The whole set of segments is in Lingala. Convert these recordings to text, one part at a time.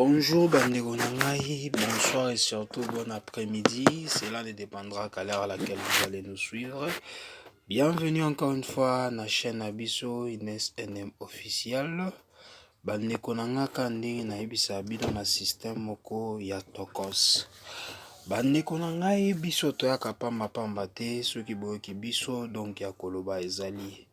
Bonjour bandeko na ngai, bonsoir et surtout bon après-midi. Cela ne dépendra qu'à l'heure à laquelle vous allez nous suivre. Bienvenue encore une fois na chaîne na biso Ines NM officiel. Bandeko na nga ka ndenge nayebisa bino na système moko ya tokos. Bandeko na ngai, biso toyaka pamba pamba te. Soki boyoki biso, donc ya koloba ezali.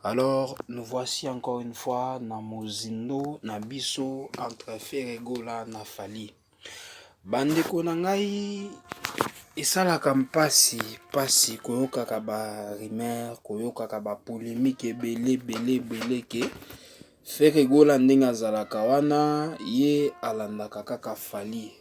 Alors, nous voici encore une fois na mozindo na biso entre Ferre Gola na Fally. Bandeko na ngai, esalaka mpasi mpasi koyokaka ba rumeur, koyokaka ba polémique ebele ebele ebele ke Ferre Gola, ndenge azalaka wana, ye alandaka kaka Fally.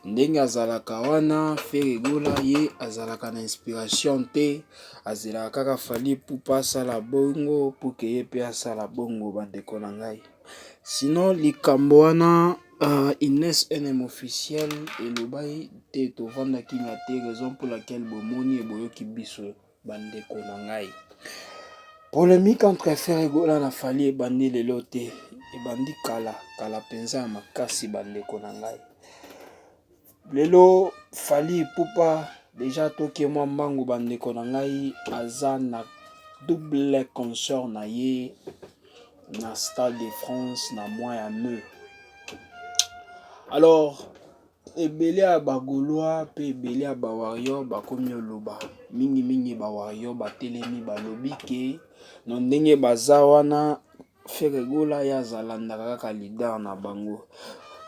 Ndenge azalaka wana, Ferre Gola, ye azalaka na inspiration te, azelaka kaka Fally Ipupa asala bongo pour ke ye mpe asala bongo. Bandeko na ngai, sinon likambo wana, Ines NM officiel elobai te, tovandaki na te, raison pour laquelle bomoni eboyoki biso. Bandeko na ngai, polémique entre Ferre Gola na Fally ebandi lelo te, ebandi kala kala mpenza ya makasi. Bandeko na ngai, lelo Fally Ipupa déjà toke mwa mbangu. Bandeko na ngai, aza na double concert na ye na Stade de France na mois ya mai. Alors ebele ya ba Gaulois mpe ebele ya ba Warrior bakomi oloba mingimingi. Ba Warrior batelemi, balobi ke no ndenge baza wana, Ferre Gola ye azalandaka kaka leader na bango.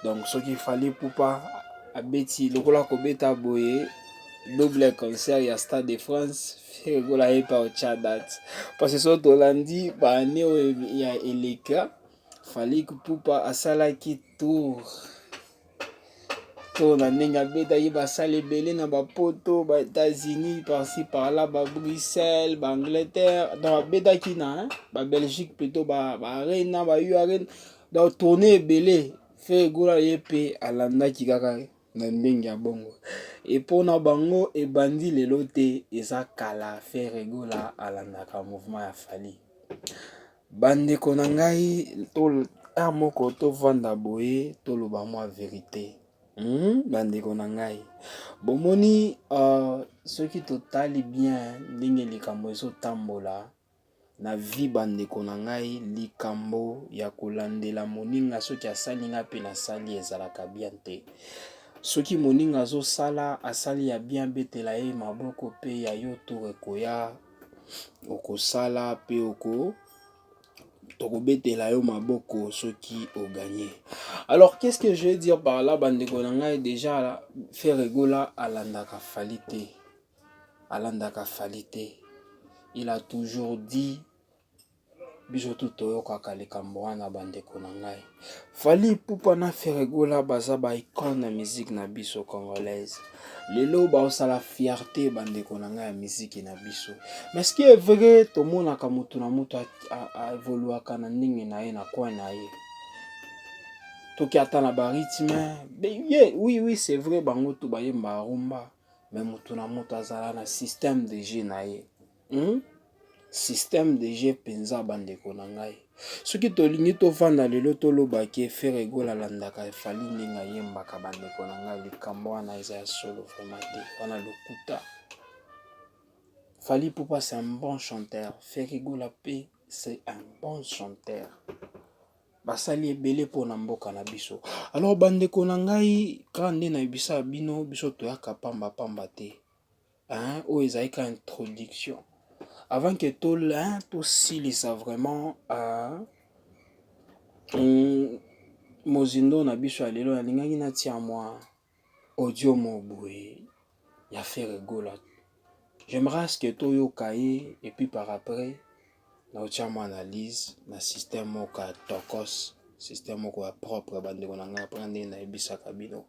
Donc soki Fally Ipupa abeti lokola kobeta boye double concert ya Stade de France, Ferre Gola ye mpe aotya date, parce que soki tolandi baane oyo ya eleka, Fally Ipupa asalaki tour to na ndenge abetaki basala ebele na bapoto, ba États-Unis, par-ci par-là, ba Bruxelles, ba Angleterre. Donc abetaki na ba Belgique plutôt, ba Arena, ba U Arena, donc tournée ebele. Ferre Gola ye mpe alandaki kaka na ndenge ya bongo. E mpona bango ebandi lelo te, eza kala. Ferre Gola alandaka mouvement ya Fally. Bandeko na ngai, to heure moko tovanda boye, toloba mwa vérité. Bandeko na ngai, bomoni, soki totali bien ndenge likambo ezotambola na vie, bandeko na ngai, likambo ya kolandela moninga, soki asali, nga mpe nasali, ezalaka bien te. Soki moninga azosala, asali ya bien, betela ye maboko. Mpe ya yo tour ekoya, okosala mpe oko tokobetela yo maboko soki oganye. Alors, qu'est-ce que je veux dire par là, bandeko na ngai? Déjà Ferre Gola alandaka Fally te, alandaka Fally te, il a toujours dit. Biso tu toyokaka likambo wana. Bandeko na ngai, Fally Ipupa na Ferre Gola baza ba icône na musique na biso congolaise. Lelo baosala fierté, bandeko na ngai, ya miziki na biso. Mais ce qui est vrai, tomonaka motu na motu aévoluaka na ndenge na ye, na coin na ye. Toki ata na ba rythme ye, oui, c'est vrai, bango tu bayemba rumba, mais motu na moto azala na système de jeu na ye, Système de jeu mpenza. Bandeko na ngai, soki tolingi tovanda lelo, tolobaki Ferre Gola alandaka Fally ndenge ayembaka, bandeko na ngai, likambo wana eza ya solo vraiment te, wana lokuta. Fally Ipupa, c'est un bon chanteur. Ferre Gola mpe, c'est un bon chanteur. Basali ebele mpona mboka na biso. Alors bandeko na ngai, kaka nde nayebisa bino, biso toyaka pambapamba te. Oyo ezali ka introduction avant ke tosilisa vraiment mozindo na biso ya lelo. Nalingaki natia mwa audio mo boye ya Ferre Gola. J'aimerais ce que toyoka ye et puis par après naotia mwa analyse na système moko ya tokos, système moko ya propre. Bandeko na ngai, après ndenge nayebisaka bino,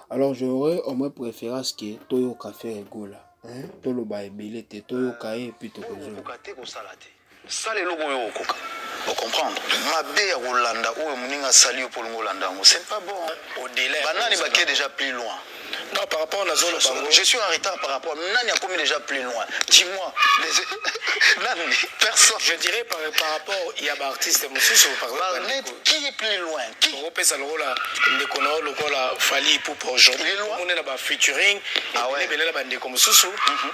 alors j'aurais au moins préféré ce que toyoka Ferre Gola, hein? Toloba ebele te, toyoka ye et puis tokozonga. Te, kosala te, sala eloko oyo okoka ocomprendre. Mabe ya kolanda oyo moninga asali yo mpo olingi olanda yango, c'est pas bon. Banani bake déjà plus loin. Non, par rapport na zolo bango. Je suis en retard par rapport. Nani a commis déjà plus loin? Dis-moi. Nani? Personne. Je dirais par rapport, il y a ba artiste mosusu, par exemple. Qui est plus loin? Qui? Okopesa lokola ndeko na yo lokola Fally Ipupa aujourd'hui. Il est loin. On est na ba featuring. Ah ouais. Ebele na bandeko mosusu.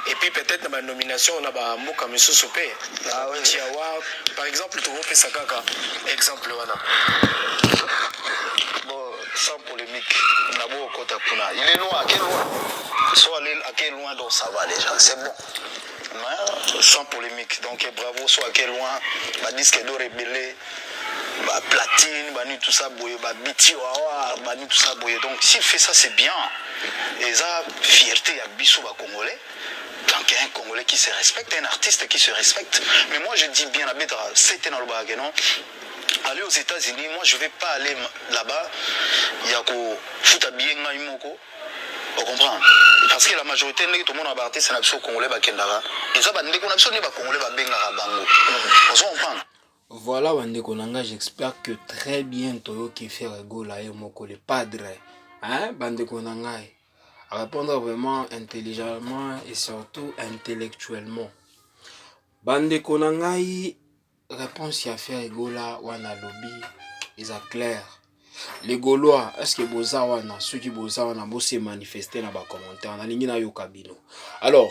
Et puis peut-être na ba nomination na ba mboka mosusu pe. Ah ouais. Award. Par exemple, tokopesa kaka exemple wana. Bon, sans polémique. Nabo kota kuna. Il est loin, quel loin? Soit aller à quel loin, donc ça va déjà, c'est bon. Mais sans polémique. Donc bravo, soit à quel loin, ba disque d'or rebelle, ba platine, ba nu tout ça boye, ba biti wawa, ba nu tout ça boye. Donc s'il fait ça, c'est bien. Et ça, fierté ya biso ba congolais. Tant qu'il y a un Congolais qui se respecte, un artiste qui se respecte. Mais moi je dis bien la bête, c'était dans le bague, non? Aller aux États-Unis, moi je vais pas aller là-bas. Il y a ko fouta bien ngai moko. On comprend? Parce que la majorité ndenge tout le monde a artiste na biso congolais bakendaka. Eza ba ndeko na biso nde ba congolais ba bengaka bango. On comprend? Voilà bandeko na nga, j'espère que très bien toyoki Ferre Gola ye moko le padre. Hein, bandeko na ngai. Répondre vraiment intelligemment et surtout intellectuellement. Bandeko na ngai, réponse ya Ferre Gola wana lobi eza clair. Les Gaulois, est-ce que boza wana, soki boza wana bo se manifester na ba commentaire, nalingi nayoka bino. Alors,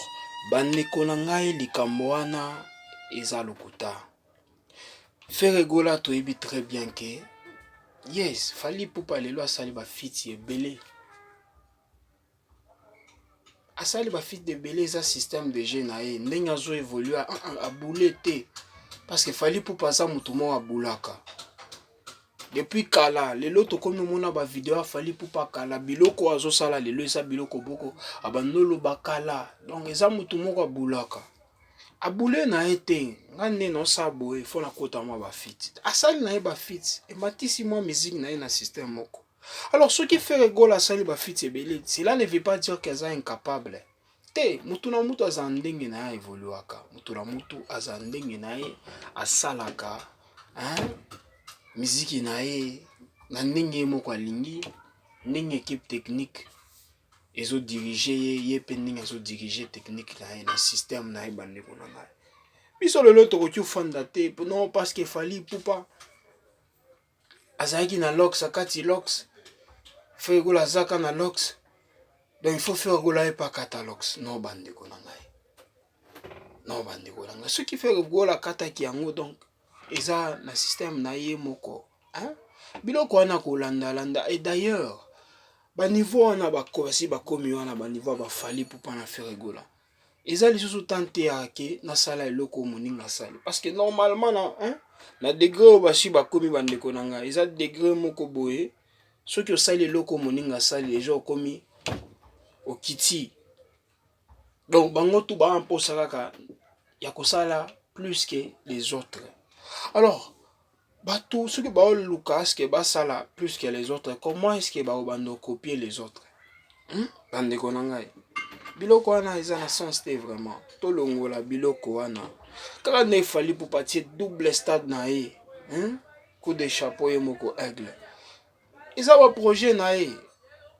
bandeko na ngai, likambo wana eza lokuta. Ferre Gola toyebi très bien que yes, Fally Ipupa lelo asali ba feat ebele. Asali ba feat ebele, eza système de jeu na ye, ndenge azo évoluer, abule te. Parce que Fally Ipupa aza motu moko abulaka. Depuis kala, lelo tokomi omona ba video ya Fally Ipupa kala, biloko azosala lelo eza biloko boko abandi oloba kala. Donc eza motu moko abulaka. Abule na ye te, nga nde naosala boye, fo nakota mwa ba feat. Asali na ye ba feat, ematisi mwa musique na ye na système moko. Alors soki Ferre Gola asali ba feat ebele, cela ne veut pas dire que aza incapable. Te, mutu na mutu aza ndenge na ye évoluaka. Mutu na mutu aza ndenge na ye asalaka, hein? Miziki na ye na ndenge ye moko alingi, ndenge équipe technique ezodirige ye, ye mpe ndenge azodirige technique na ye na système na ye. Bandeko na ngai, biso lelo tokoki ofanda te, non, parce que Fally Ipupa azalaki na lox, akati lox, Ferre Gola azaka na lox, donc il faut Ferre Gola ye mpe akata lox. Non, bandeko na ngai, non, bandeko na ngai, soki Ferre Gola akataki yango, donc eza na système na ye moko, hein? Biloko wana kolandalanda. Et d'ailleurs baniveau wana basi bakomi wana, baniveau ya baFally Ipupa na Ferre Gola, eza lisusu tan te ya ke nasala eloko oyo moninga asali, parce que normalement na, hein, na degré oyo basi bakomi, bandeko na ngai, eza degré moko boye, soki osali eloko oyo moninga asali, deja okomi okiti. Donc bango tu baa mposa kaka ya kosala plus que les autres. Alors bato soki baoluka est-ce basala plus que les autres, comment est-ce que bakobanda copier les autres, Bandeko na ngai, biloko wana eza na sens te vraiment. Tolongola biloko wana. Kaka nde Fally Ipupa atie double stade na ye, Coup de chapeau, ye moko aigle, eza baprojet na ye.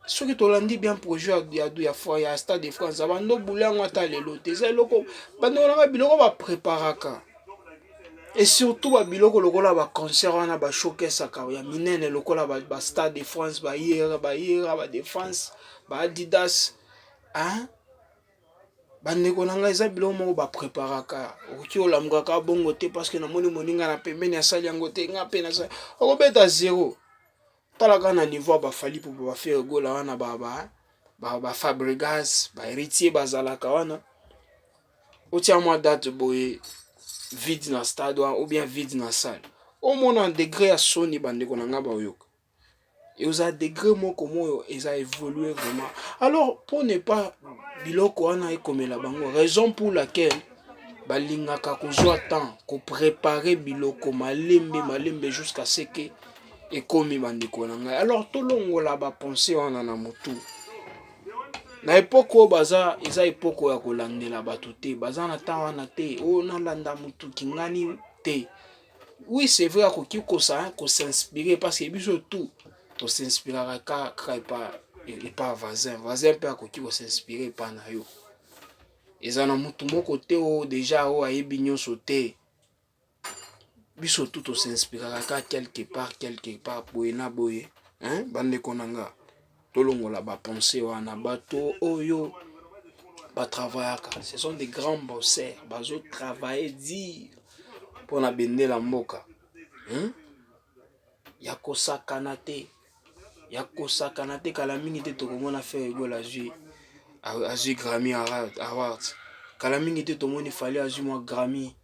Soki tolandi bien projet ya Stade de France, abando bule yango ata lelo te. Eza eloko, bandeko na ngai, biloko bapreparaka, et surtout babiloko lokola baconcert wana, bashowcasaka ya minene lokola baStade de France, bayera bayera baDéfense, baAdidas, hein? Bandeko na ngai, eza biloko moko bapreparaka. Okoki olamukaka bongo te parce que namoni moninga na pembeni asali yango te, nga mpe nasali, okobeta zero. Talaka na niveau ya baFally mpo baFerre Gola wana, baFabregas, baHéritier bazalaka wana, otia mwa date boye vide na stade wana ou bien vide na salle, omona degré ya soni. Bandeko na ngai, baoyoka eza degré moko moyo eza évolué vraiment. Alors pour ne pas biloko wana ekomela bango, raison pour laquelle balingaka kozwa temps kopréparer biloko malembe malembe jusqu'à ce que ekomi. Bandeko na ngai, alors tolongola bapense wana na motu. Na époque oyo baza, eza époque ya kolandela bato te. Baza na temps wana te oyo nalanda motu kingani te. Oui, c'est vrai, akoki kosa kos'inspirer, parce que biso tout tos'inspiraka kaka epa epa voisin, voisin mpe akoki ko s'inspirer epa na yo. Eza na mutu moko te oyo deja oyo ayebi nyonso te. Biso tout to s'inspiraka kaka quelque part quelque part boye na boye hein bandeko na nga. Tolongola ba pensee wana bato oyo ba travaillaka ce sont des grands bosseurs bazo travailler dur mpona bendela mboka hein? Ya kosakana te ya kosakana te kala mingi te tokomona Ferre Gola azwi azwi Grammy Awards kala mingi te tomoni Fally azwi mwa Grammy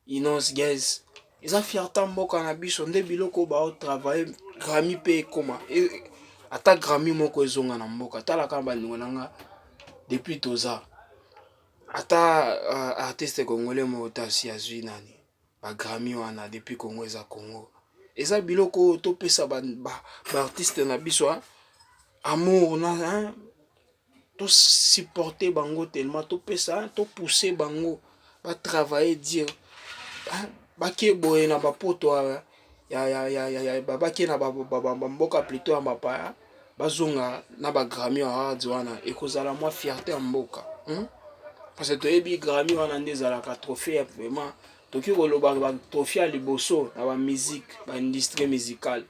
Innoss Gaz eza fierté ya mboka na biso nde biloko oyo bao travailler Grammy mpe ekoma ata Grammy moko ezonga na mboka. Tala kaka bandeko na nga depuis toza ata uh, artiste congolais moko te asi azwi nani ba Grammy wana depuis Congo eza Congo. Eza biloko oyo topesa baartiste ba, ba na biso amour na hein? To supporter bango tellement topesa to pousser bango ba travailler dur bake boye na bapoto ya, ya, ya, ya, ya, bake na bamboka plutôt ya bapaya bazonga na ba Grammy Awards wana ekozala mwa fierté ya mboka, Parce que toyebi Grammy wana nde ezalaka trophée ya vraiment tokoki koloba ba trophée ya liboso na ba musique, ba industrie musicale.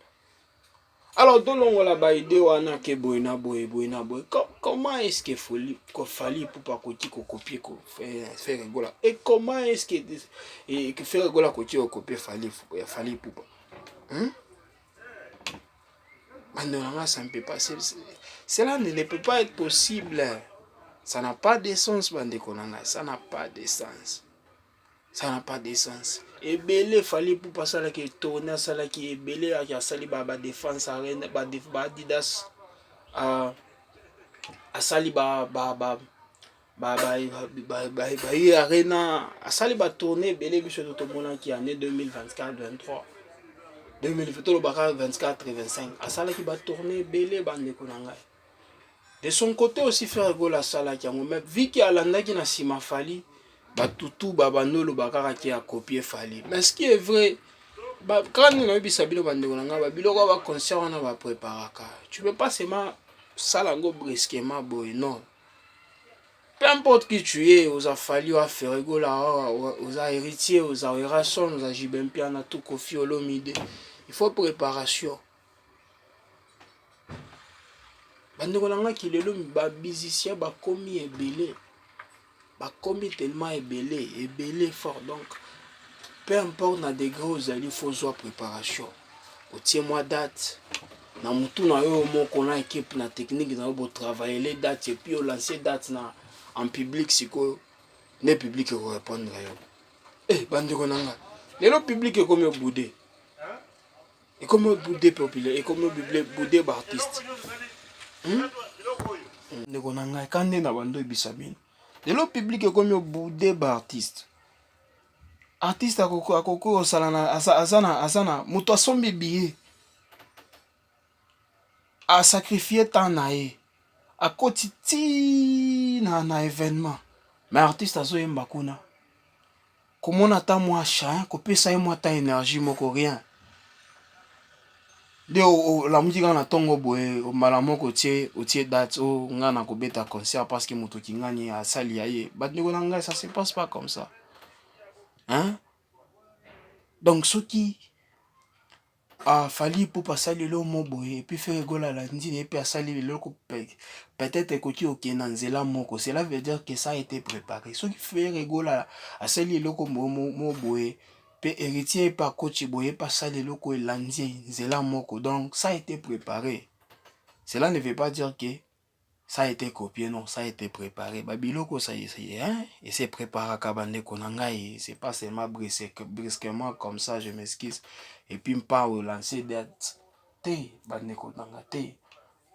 Alors tolongola ba idée wana ke boye na boye boye na boye. Comment est-ce que Fally, Fally Ipupa akoki kocopier Ferre Gola et comment est-ce que, et, que Ferre Gola akoki kocopier Fally, Fally Ipupa, Bandeko na nga, ça ne peut pas, cela ne peut pas être possible, ça n'a pas de sens. Bandeko na nga, ça n'a pas de sens, ça n'a pas de sens. Ebele Fally Ipupa asalaki tourne, asalaki ebele, asali badéfense arena, baadidas, asali baye arena, asali batournée ebele. Biso to tomonaki année 2024 23 2020, tolobaka 24 25, asalaki batournée ebele. Bandeko na ngai, de son côté aussi Ferre Gola asalaki yango, mais viki alandaki na nsima Fally, batutu babandi oloba kaka ke acopier Fally. Mais ce qui est vrai, kaka nde nayebisa bino, bandeko na ngai, babiloko ya baconcert wana bapreparaka. Tu peux pas seulement sala yango brusquement boye, non. Peu importe qui tu es, oza Fally, oza Ferre Gola, oza Héritier, oza Werrason, oza JB Mpiana to Koffi Olomide, il faut préparation. Bandeko na ngai, lelo bamusicien bakomi ebele, bakomi tellement ebele ebele fort. Donc peu importe na degré ozali, faut ozwa préparation, otie mwa date na mutu na yo moko na équipe na technique na yo, botravailler les dates et puis olance date na en public. Sikoyo nde public ekorépondre yo. Eh, bandeko na ngai, lelo public ekomi obude, ekomi obude populaire, ekomi obude baartiste. Ndeko na ngai, ka nde na bando oyebisa bino, lelo public ekomi obude baartiste. Artiste akoki kosala na aza na moto asombi billet, asacrifie temps na ye, akoti ti na événement, mais artiste azoyemba kuna, komona ata mwa chan, kopesa ye mwa ata énergie moko, rien. Nde olamuki kaka na ntongo boye, mbala moko otie date o ngai na kobeta concert parce que moto kingani asali ya ye. Bandeko na ngai, ça se passe pas comme ça, hein? Donc soki Fally Ipupa asali eloko mo boye et puis Ferre Gola alandi na ye mpe asali eloko, peut-être ekoki kokende na nzela moko, cela veut dire que ça a été préparé. Soki Ferre Gola asali eloko mo boye mpe Héritier mpe akoti boye mpe asali eloko elandi nzela moko, donc ça a été préparé. Cela ne veut pas dire que ça a été copié, non, ça a été préparé. Babiloko ça, hein, et c'est préparaka, bandeko na ngai. C'est pas seulement brusquement comme ça, je m'excuse, et puis mpa olancer date te. Bandeko na nga te,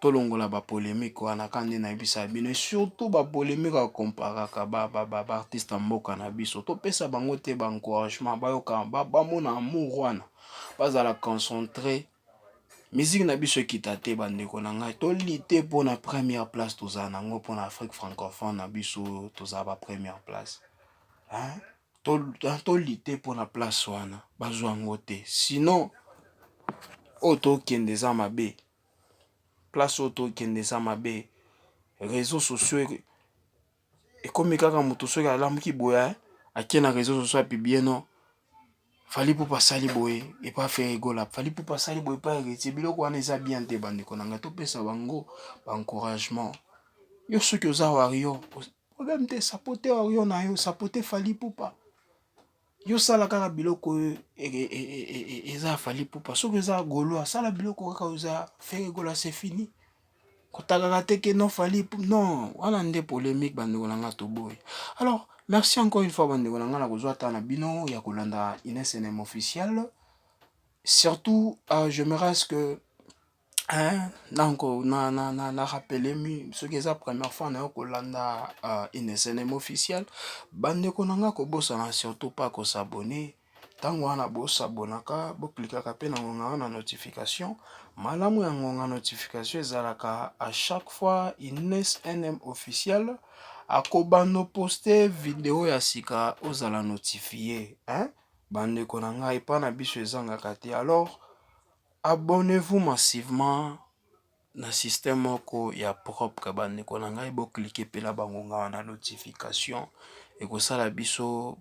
tolongola bapolémique wana. Ka nde nayebisa bino, et surtout bapolémique akomparaka baartiste ya mboka na biso, topesa bango te baencouragement, bayoka, bamona amour wana, bazala concentré. Musique na biso ekita te. Bandeko na ngai, toli te mpona première place tozala nango mpona Afrique francophone na biso, tozala ba première place, hein? Toli te mpona place wana, bazwa yango te, sinon oyo tokende eza mabe. Place oyo tokende eza mabe. Réseaux sociaux ekomi kaka moto soki alamuki boye, ake na réseaux sociaux, apublier non, Fally Ipupa asali boye epa Ferre Gola, Fally Ipupa asali boye epa Héritier. Biloko wana eza bien te, bandeko na ngai. Topesa bango baencouragement. Yo soki oza warrior, problème te, sapote warrior na yo, sapote Fally Ipupa. Yo sala kaka biloko oyo eza ya Fally Ipupa. Soki eza Gaulois, asala biloko kaka oyo eza Ferre Gola, c'est fini. Kotakaka te ke non, Fally, non, wana nde polémique, bandeko na nga, toboyi. Alors merci encore une fois, bandeko na nga, na kozwa ata na bino ya kolanda Ines NM officiel. Surtout j'aimerais à ce que, hein, nanko na rappeler mi soki eza première fois na yo kolanda Ines NM officiel, bandeko na nga, kobosana surtout pas kos'abonner. Ntango wana bosabonaka, boklikaka mpe na ngonga wana notification. Malamu ya ngonga notification ezalaka à chaque fois Ines NM officiel akobanda poste video ya sika, ozala notifié, hein? Bandeko na ngai, epa na biso ezangaka te. Alors abonnez-vous massivement na système moko ya propre, bandeko na ngai. Bocliquer mpe na bangonga wana notification, ekosala biso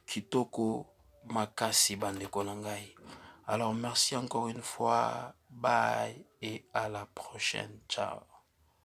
kitoko makasi, bandeko na ngai. Alors merci encore une fois, bye et à la prochaine, ciao.